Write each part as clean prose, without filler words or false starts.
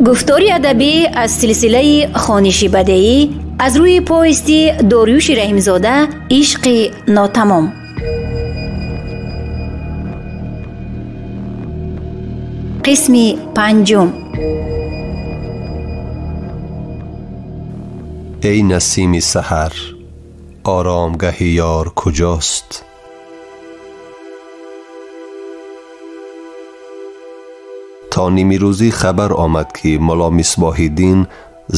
Гуфтори адабӣ аз силсилаи хониши бадеӣ аз рӯи повести Дориюши Раҳимзода «Ишқи нотамом». Қисми панҷум. Эй насими саҳар, оромгаҳи ёр куҷост? То нимирӯзӣ хабар омад, ки мулло Мисбоҳиддин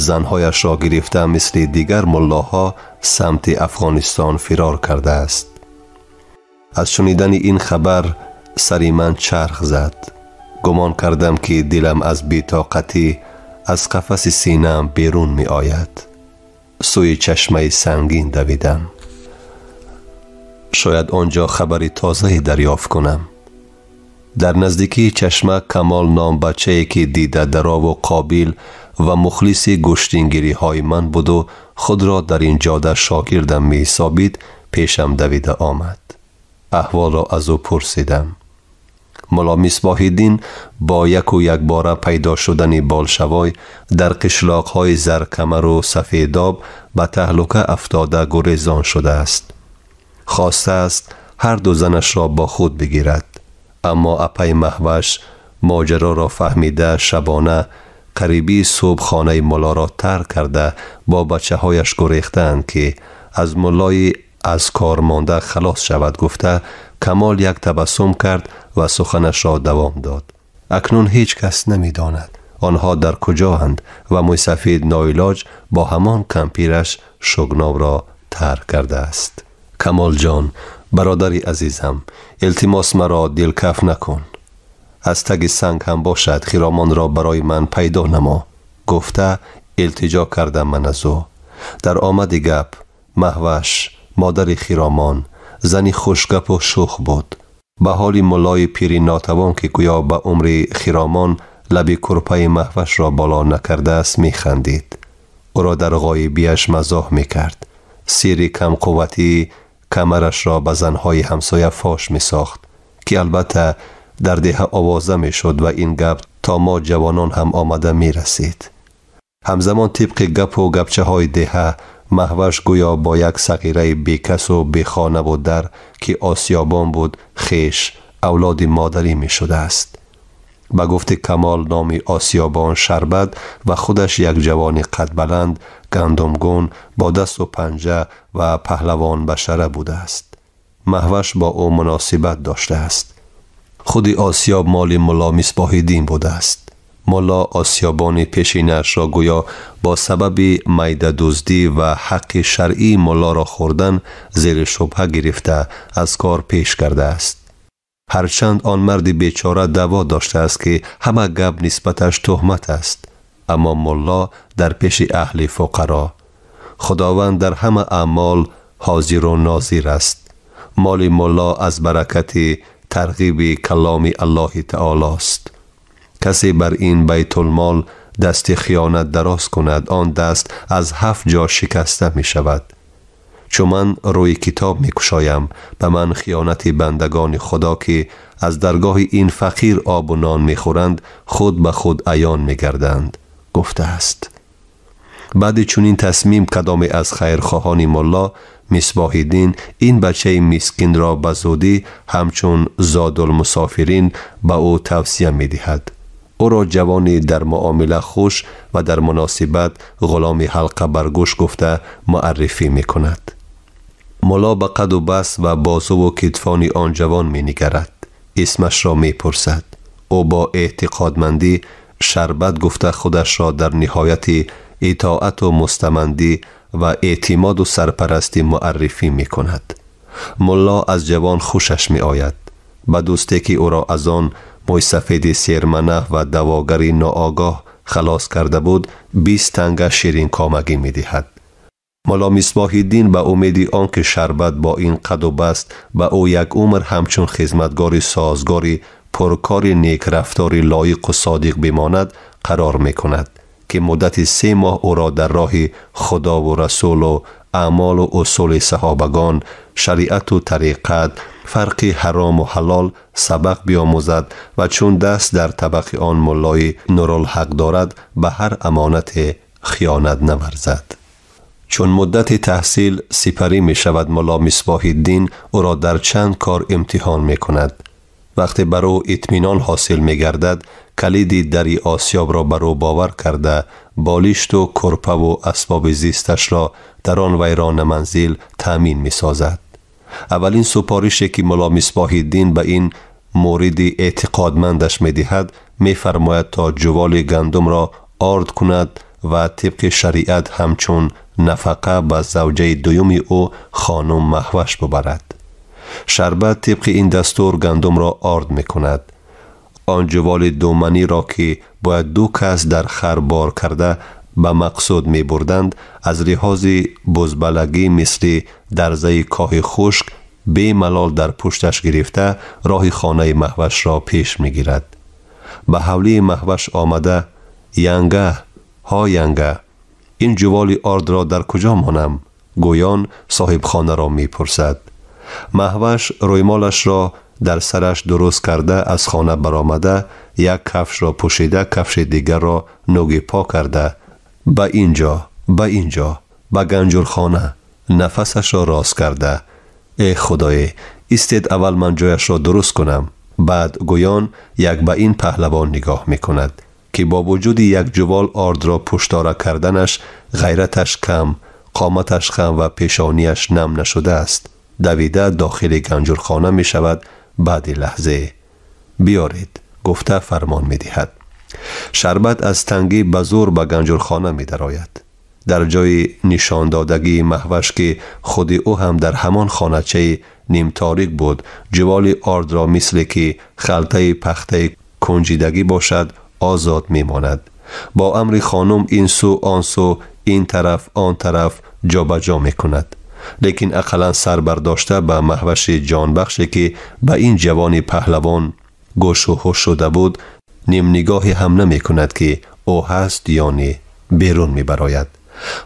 занҳояшро гирифта мисли дигар муллоҳо самти Афғонистон фирор кардааст. Аз шунидани ин хабар сари ман чарх зад. Гумон кардам, ки дилам аз бетоқатӣ аз қафаси синаам берун меояд. Сӯи чашмаи сангин давидам. Шояд он ҷо хабари тозае дарёфт кунам. Дар наздикии чашма Камол ном бачае, ки дидадарову қобил ва мухлиси гӯштингириҳои ман буду худро дар ин ҷода шогирдам меҳисобид, пешам давида омад. Аҳволро аз ӯ пурсидам. Мулло Мисбоҳиддин бо яку якбора пайдо шудани болшавой дар қишлоқҳои Заркамару Сафедоб ба таҳлука афтода гурезон шудааст. Хостааст ҳар ду занашро бо худ бигирад, аммо апаи Маҳваш моҷароро фаҳмида шабона қариби субҳ хонаи муллоро тарк карда бо бачаҳояш гурехтаанд, ки аз муллои аз кор монда халос шавад, гуфта Камол як табассум кард ва суханашро давом дод. Акнун ҳеҷ кас намедонад онҳо дар куҷоанд ва мӯйсафед ноилоҷ бо ҳамон кампираш Шугновро тарк кардааст. Камолҷон, бародари азизам, илтимос, маро дилкаф накун. Аз таги санг ҳам бошад хиромонро барои ман пайдо намо, гуфта илтиҷо кардам ман аз ӯ. Дар омади гап Маҳваш, модари хиромон, зани хушгапу шӯх буд. Ба ҳоли муллои пири нотавон, ки гӯё ба умри хиромон лаби курпаи Маҳвашро боло накардааст, механдид. Ӯро дар ғоибияш мазоҳ мекард. Сирри камқувватии камарашро ба занҳои ҳамсоя фош месохт, ки албатта дар деҳа овоза мешуд ва ин гап то мо ҷавонон ҳам омада мерасид. Ҳамзамон тибқи гапу гапчаҳои деҳа Маҳваш гӯё бо як сағираи бекасу бехонаву дар, ки осиёбон буд, хеш авлоди модарӣ мешудааст. Ба гуфти Камол номи осиёбон Шарбат ва худаш як ҷавони қадбаланд, гандумгун, бо дасту панҷа ва паҳлавонбашара будааст. Маҳваш бо ӯ муносибат доштааст. Худи осиёб моли мулло Мисбоҳиддин будааст. Мулло осиёбони пешинаашро гӯё бо сабаби майдадуздӣ ва ҳаққи шаръии муллоро хӯрдан зери шубҳа гирифта аз кор пеш кардааст. Ҳарчанд он марди бечора даъво доштааст, ки ҳама гап нисбаташ туҳмат аст, аммо мулло дар пеши аҳли фуқаро: «Худованд дар ҳама аъмол ҳозиру нозир аст. Моли мулло аз баракати тарғиби каломи Аллоҳи таолост. Касе бар ин байтулмол дасти хиёнат дароз кунад, он даст аз ҳафт ҷо шикаста мешавад. Чун ман рӯи китоб мекушоям, ба ман хиёнати бандагони Худо, ки аз даргоҳи ин фақир обу нон мехӯранд, худ ба худ аён мегарданд», гуфтааст. Баъди чунин тасмим кадоме аз хайрхоҳони мулло Мисбоҳиддин ин бачаи мискинро ба зудӣ ҳамчун зодулмусофирин ба ӯ тавсия медиҳад. Ӯро ҷавони дар муомила хуш ва дар муносибат ғуломи ҳалқа баргӯш гуфта муаррифӣ мекунад. Мулло ба қаду баст ва бозуву китфони он ҷавон менигарад, исмашро мепурсад. Ӯ бо эътиқодмандӣ Шарбат гуфта худашро дар ниҳояти итоату мустамандӣ ва эътимоду сарпарастӣ муаррифӣ мекунад. Мулло аз ҷавон хушаш меояд. Ба дӯсте, ки ӯро аз он мӯйсафеди серманаҳ ва давогари ноогоҳ халос карда буд, 20 танга ширинкомагӣ медиҳад. Мулло Мисбоҳиддин ба умеди он ки Шарбат бо ин қаду баст ба ӯ як умр ҳамчун хизматгори созгори пуркори некрафтори лоиқу содиқ бимонад, қарор мекунад, ки муддати 3 моҳ ӯро дар роҳи Худову Расулу аъмол ва усули саҳобагон, шариат ва тариқат, фарқи ҳаром ва ҳалол сабақ биомӯзад ва чун даст дар табақи он муллои Нурулҳақ дорад, ба ҳар амонате хиёнат наварзад. Чун муддати таҳсил сипарӣ мешавад, мулло Мисбоҳиддин ӯро дар чанд кор имтиҳон мекунад. Вақте бар ӯ итминон ҳосил мегардад, калиди дари осиёбро бар ӯ бовар карда, болишту курпаву асбоби зисташро дар он вайрона манзил таъмин месозад. Аввалин супорише ки мулло Мисбоҳиддин ба ин муриди эътиқодмандаш медиҳад, мефармояд то ҷуволи гандумро орд кунад ва тибқи шариат ҳамчун нафақа ба завҷаи дуюми ӯ хонум Маҳваш бубарад. Шарбат тибқи ин дастур гандумро орд мекунад. Он ҷуволи думаниро ки бояд ду кас дар хар бор карда ба мақсуд мебурданд, аз лиҳози бузбалагӣ мисли дарзаи коҳи хушк бемалол дар пушташ гирифта роҳи хонаи Маҳвашро пеш мегирад. Ба ҳавлии Маҳваш омада: «Янга, ҳо янга, ин ҷуволи ордро дар куҷо монам?» гӯён соҳибхонаро мепурсад. Маҳваш рӯймолашро дар сараш дуруст карда аз хона баромада, як кафшро пӯшида, кафши дигарро нуги по карда, ба ин ҷо, ба ин ҷо, ба ганҷурхона нафасашро рост карда: «Э худое, истед, аввал ман ҷояшро дуруст кунам». Баъд гӯён як ба ин паҳлавон нигоҳ мекунад, ки бо вуҷуди як ҷувол ордро пуштора карданаш ғайраташ кам, қоматаш хам ва пешонияш нам нашудааст. Давида дохили ганҷурхона мешавад. Баъди лаҳзе «Биёред» гуфта фармон медиҳад. Шарбат аз тангӣ ба зӯр ба ганҷурхона медарояд. Дар ҷои нишондодагии Маҳваш, ки худи ӯ ҳам дар ҳамон хоначаи нимторик буд, ҷуволи ордро мисле ки халтаи пахтаи кунҷидагӣ бошад, озод мемонад. Бо амри хонум ин сӯ, он сӯ, ин тараф, он тараф ҷобаҷо мекунад. Лекин ақаллан сар бардошта ба Маҳваши ҷонбахше, ки ба ин ҷавони паҳлавон гӯшу ҳуш шуда буд, нимнигоҳе ҳам намекунад, ки ӯ ҳаст ё не, берун мебарояд.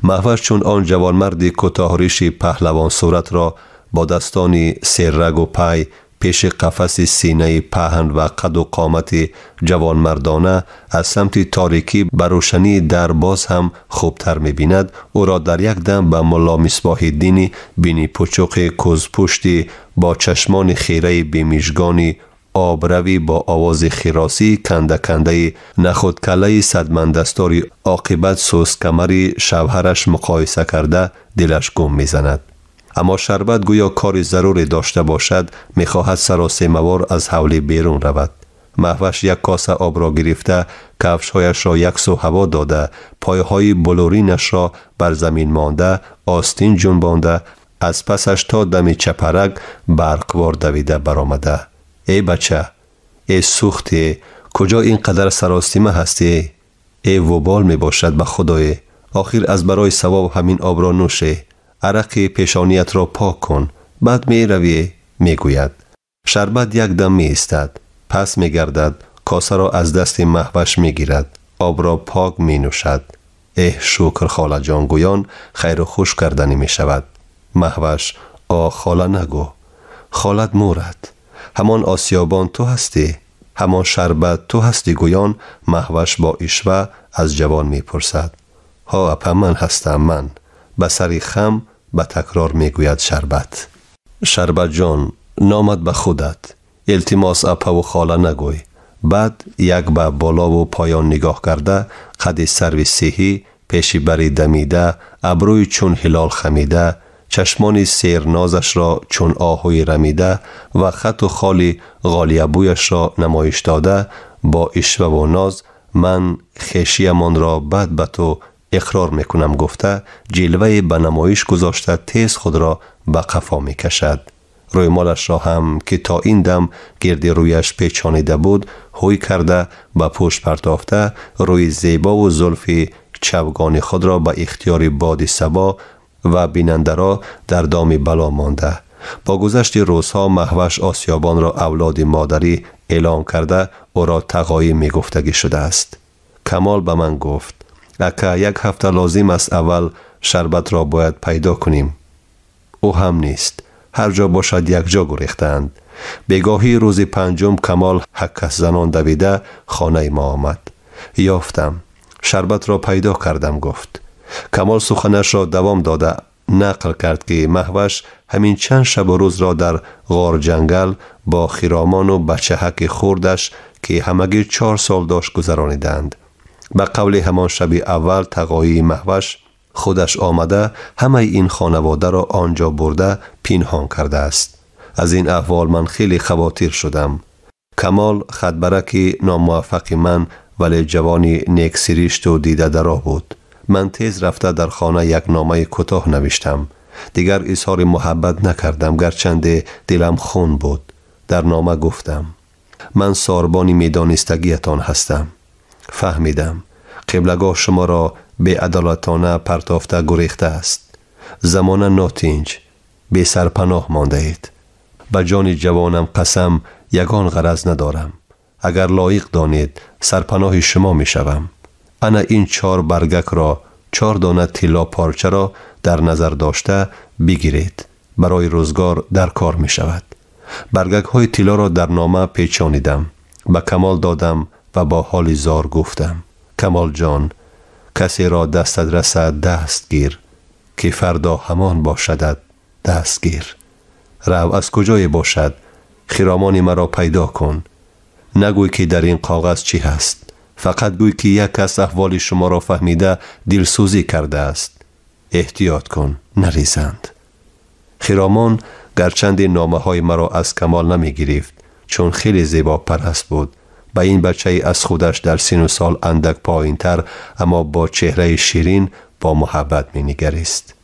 Маҳваш чун он ҷавонмарди кӯтоҳриши паҳлавонсуратро бо дастони серрагу пай пеши қафаси синаи паҳн ва қаду қомати ҷавонмардона аз самти торикӣ ба рӯшании дар боз ҳам хубтар мебинад, ӯро дар як дам ба мулло Мисбоҳиддини бинипучуқи кӯзпушти бо чашмони хираи бемижгони обравӣ бо овози хиросии канда-кандаи нахудкаллаи садмандастори оқибат сӯзкамари шавҳараш муқоиса карда дилаш гум мезанад. Аммо Шарбат гӯё кори заруре дошта бошад, мехоҳад саросемавор аз ҳавлӣ берун равад. Маҳваш як коса обро гирифта, кафшҳояшро як сӯ ҳаво дода, пойҳои булуринашро бар замин монда, остин ҷунбонда, аз пасаш то дами чапарак барқвор давида баромада: «Эй бача, э сӯхте, куҷо ин қадар саросима ҳастӣ? Э вубол мебошад, ба худое, охир аз барои савоб ҳамин обро нӯше, арақи пешониятро пок кун, баъд меравӣ», мегӯяд. Шарбат як дам меистад, пас мегардад, косаро аз дасти Маҳваш мегирад, обро пок менӯшад. «Эҳ, шукр, холаҷон», гӯён хайру хуш карданӣ мешавад. Маҳваш: «О хола, нагӯ, холат мурад. Ҳамон осиёбон ту ҳастӣ? Ҳамон Шарбат ту ҳастӣ?» гӯён Маҳваш бо ишва аз ҷавон мепурсад. «Ҳо апа, ман ҳастам, ман», ба сари хам ба такрор мегӯяд Шарбат. «Шарбатҷон, номат ба худат, илтимос, апаву хола нагӯй». Баъд як ба болову поён нигоҳ карда, қади сарви сиҳӣ, пеши бари дамида, абрӯи чун ҳилол хамида, чашмони сернозашро чун оҳуи рамида ва хату холи ғолиябӯяшро намоиш дода, бо ишваву ноз: «Ман хешиямонро бад ба ту иқрор мекунам», гуфта, ҷилвае ба намоиш гузошта, тез худро ба қафо мекашад. Рӯймолашро ҳам, ки то ин дам гирди рӯяш печонида буд, ҳуй карда ба пушт партофта, рӯи зебову зулфи чавгони худро ба ихтиёри боди сабо ва бинандаро дар доми бало монда. Бо гузашти рӯзҳо Маҳваш осиёбонро авлоди модарӣ эълом карда, ӯро тағоӣ мегуфтагӣ шудааст. Камол ба ман гуфт: «Ака, як ҳафта лозим аст, аввал Шарбат ро бояд пайдо кунем. Ӯ ҳам нест. Ҳар ҷо бошад, якҷо гурехтаанд. Бегоҳии рӯзи панҷум Камол ҳаккасзанон давида хонаи мо омад. Ёфтам. Шарбатро пайдо кардам, гуфт. Камол суханашро давом дода нақл кард, ки Маҳваш ҳамин чанд шабу рӯзро дар ғорҷангал бо Хиромону бачаҳаки хурдаш, ки ҳамагӣ 4 сол дошт, гузаронидаанд. Ба қавли ҳамон шаби аввал тағоии Маҳваш худаш омада ҳамаи ин хонаводаро он ҷо бурда пинҳон кардааст. Аз ин аҳвол ман хеле хавотир шудам. Камол хатбараки номуваффақи ман, вале ҷавони нексиришту дидадаро буд. Ман тез рафта дар хона як номаи кӯтоҳ навиштам. Дигар изҳори муҳаббат накардам, гарчанде дилам хун буд. Дар нома гуфтам: ман сорбони медонистагиятон ҳастам. Фаҳмидам, қиблагоҳ шуморо беадолатона партофта гурехтааст. Замона нотинҷ, бесарпаноҳ мондаед. Ба ҷони ҷавонам қасам, ягон ғараз надорам. Агар лоиқ донед, сарпаноҳи шумо мешавам. Ана ин 4 баргакро, 4 дона тилло порчаро дар назар дошта бигиред. Барои рӯзгор дар кор мешавад. Баргакҳои тиллоро дар нома печонидам, ба Камол додам ва бо ҳоли зор гуфтам: Камолҷон, касеро дастат расад, даст гир, ки фардо ҳамон бошадат даст гир. Рав, аз куҷое бошад, хиромони маро пайдо кун. Нагӯй, ки дар ин коғаз чӣ ҳаст. Фақат гӯй, ки як кас аҳволи шуморо фаҳмида дилсӯзӣ кардааст. Эҳтиёт кун, нарезанд. Хиромон гарчанде номаҳои маро аз Камол намегирифт, чун хеле зебопараст буд, ба ин бачаи аз худаш дар сину сол андак поинтар, аммо бо чеҳраи ширин бо муҳаббат менигарист.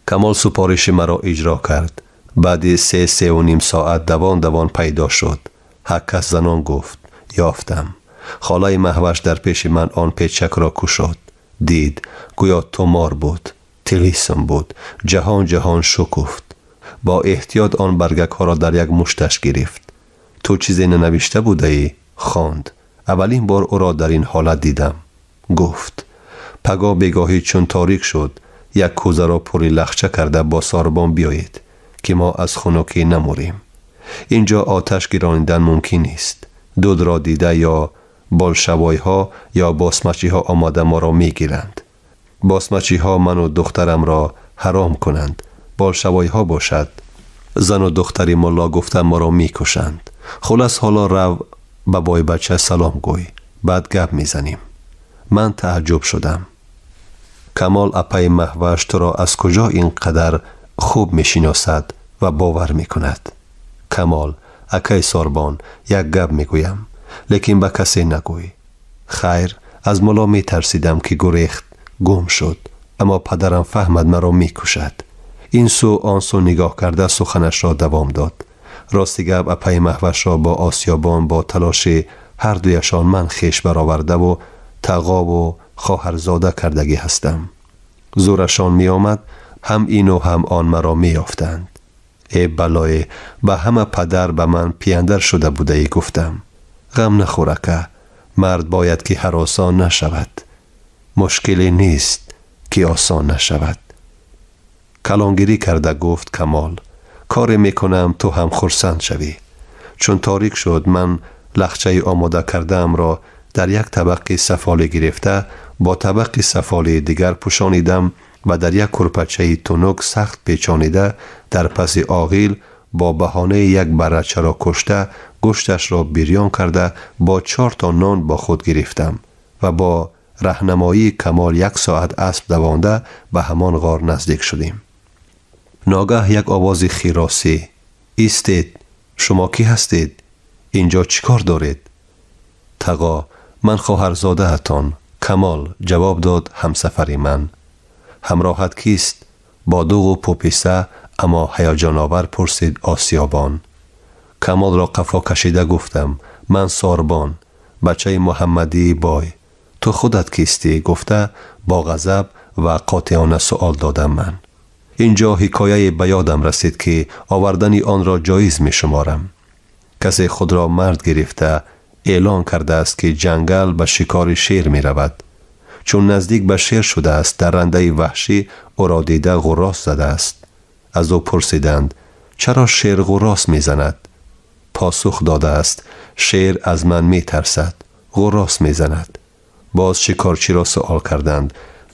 Камол супориши маро иҷро кард. Баъди 3-3.5 соат давон давон пайдо шуд. Ҳаккас занон гуфт: ёфтам. Холаи Маҳваш дар пеши ман он печакро кушод. Дид, гӯё тумор буд, тилисм буд. Ҷаҳон ҷаҳон шукуфт. Бо эҳтиёт он баргакҳоро дар як мушташ гирифт. Ту чизе нанавишта будаӣ? Хонд. Аввалин бор ӯро дар ин ҳолат дидам. Гуфт: пагоҳ бегоҳӣ чун торик шуд, як кӯзаро пури лахча карда бо сорбон биёед, ки мо аз хунукӣ намурем. Инҷо оташ гиронидан мумкин нест. Дудро дида ё болшавойҳо ё босмачиҳо омода моро мегиранд. Босмачиҳо ману духтарамро ҳаром кунанд. Болшавойҳо бошад, зану духтари мулло гуфта моро мекушанд. Хулас, ҳоло рав, ба бойбача салом гӯй, баъд гап мезанем. Ман тааҷҷуб шудам. Камол апаи Маҳваш туро аз куҷо ин қадар хуб мешиносад ва бовар мекунад? Камол: акай сорбон, як гап мегӯям, лекин ба касе нагӯй. Хайр, аз мулло метарсидам, ки гурехт, гум шуд, аммо падарам фаҳмад, маро мекушад. Ин сӯ он сӯ нигоҳ карда суханашро давом дод. Рости гап, апаи Маҳвашро бо осиёбон бо талоши ҳардуяшон ман хеш баровардаву тағову хоҳарзода кардагӣ ҳастам. Зӯрашон меомад, ҳам ину ҳам он маро меёфтанд. Э балое, ба ҳама падар ба ман пияндар шуда будаӣ, гуфтам. Ғам нахӯр, ака, мард бояд ки ҳаросон нашавад. Мушкиле нест, ки осон нашавад. Калонгирӣ карда гуфт Камол: коре мекунам, ту ҳам хурсанд шавӣ. Чун торик шуд, ман лахчаи омода кардаамро дар як табақи сафолӣ гирифта бо табақи сафолии дигар пӯшонидам ва дар як курпачаи тунук сахт печонида дар паси оғил бо баҳонаи як баррачаро кушта гӯшташро бирён карда бо 4 то нон бо худ гирифтам ва бо раҳнамоии Камол 1 соат асп давонда ба ҳамон ғор наздик шудем. Ногаҳ як овози хиросӣ: истед, шумо кӣ ҳастед? Инҷо чӣ кор доред? Тағо, ман хоҳарзодаатон Камол, ҷавоб дод ҳамсафари ман. Ҳамроҳат кист? Бо дуғу пӯписа, аммо ҳаяҷоновар пурсид осиёбон. Камолро қафо кашида гуфтам: ман сорбон, бачаи Муҳаммадии бой. Ту худат кистӣ? Гуфта бо ғазаб ва қотеона суол додам ман. Инҷо ҳикояе ба ёдам расид, ки овардани онро ҷоиз мешуморам. Касе худро мард гирифта эълон кардааст, ки ҷангал ба шикори шер меравад. Чун наздик ба шер шудааст, даррандаи ваҳшӣ ӯро дида ғуррос задааст. Аз ӯ пурсиданд: чаро шер ғуррос мезанад? Посух додааст: шер аз ман метарсад, ғуррос мезанад. Боз шикорчиро суол карданд: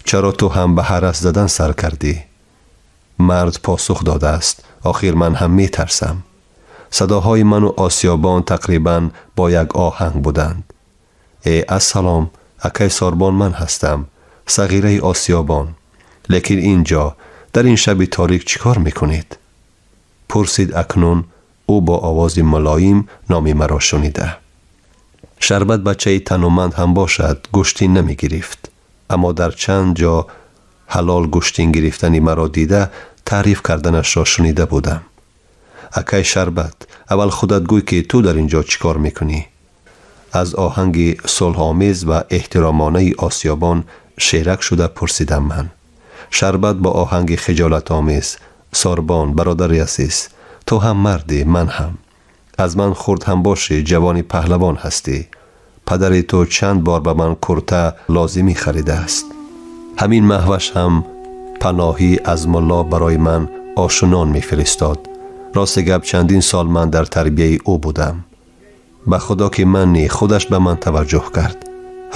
чаро ту ҳам ба ҳарас задан сар кардӣ? Мард посух додааст: охир ман ҳам метарсам. Садоҳои ману осиёбон тақрибан бо як оҳанг буданд. Э, ассалом, акай Сорбон, ман ҳастам, сағираи осиёбон. Лекин ин ҷо дар ин шаби торик чӣ кор мекунед? Пурсид акнун ӯ бо овози мулоим номи маро шунида. Шарбат бачаи тануманд ҳам бошад, гӯштин намегирифт, аммо дар чанд ҷо ҳалол гӯштин гирифтани маро дида таъриф карданашро шунида будам. Акай Шарбат, аввал худат гӯй, ки ту дар ин ҷо чӣ кор мекунӣ? Аз оҳанги сулҳомез ва эҳтиромонаи осиёбон шерак шуда пурсидам ман. Шарбат бо оҳанги хиҷолатомез: Сорбон, бародари азиз, ту ҳам мардӣ, ман ҳам. Аз ман хурд ҳам бошӣ, ҷавони паҳлавон ҳастӣ. Падари ту чанд бор ба ман курта лозимӣ харидааст. Ҳамин маҳваш ҳам паноҳӣ аз мулло барои ман ошунон мефиристод. Рости гап, чандин сол ман дар тарбияи ӯ будам. Ба худо ки ман ни, худаш ба ман таваҷҷӯҳ кард.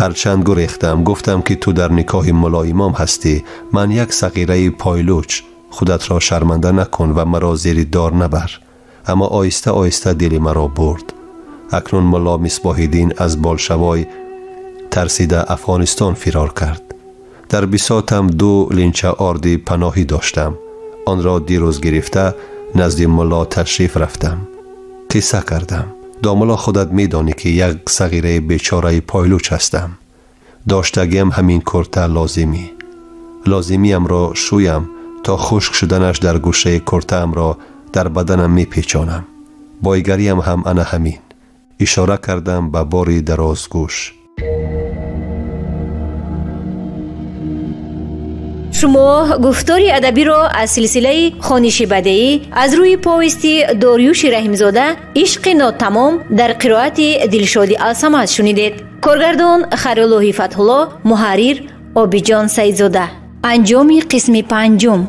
Ҳарчанд гурехтам, гуфтам ки ту дар никоҳи муллоимом ҳастӣ, ман як сағираи пойлуч, худатро шарманда накун ва маро зери дор набар. Аммо оҳиста оҳиста дили маро бурд. Акнун мулло Мисбоҳиддин аз Болшавой тарсида Афғонистон фирор кард. Дар бисотам 2 линча орди паноҳӣ доштам. Онро дирӯз гирифта назди мулло ташриф рафтам. Қисса кардам. Домулло, худат медонӣ ки як сағираи бечораи пойлуч ҳастам. Доштагиам ҳамин курта лозимӣ. Лозимиамро шӯям то хушк шуданаш дар гӯшаи куртаамро дар баданам мепечонам. Бойгариам ҳам ана ҳамин. Ишора кардам ба бори дарозгӯш. Шумо гуфтори адабиро аз силсилаи хониши бадеӣ аз рӯи повести Дориюши Раҳимзода «Ишқи нотамом» дар қироати Дилшоди Алсамад шунидед. Коргардон Хайруллоҳи Фатҳулло, муҳаррир Обиҷон Саидзода. Анҷоми қисми панҷум.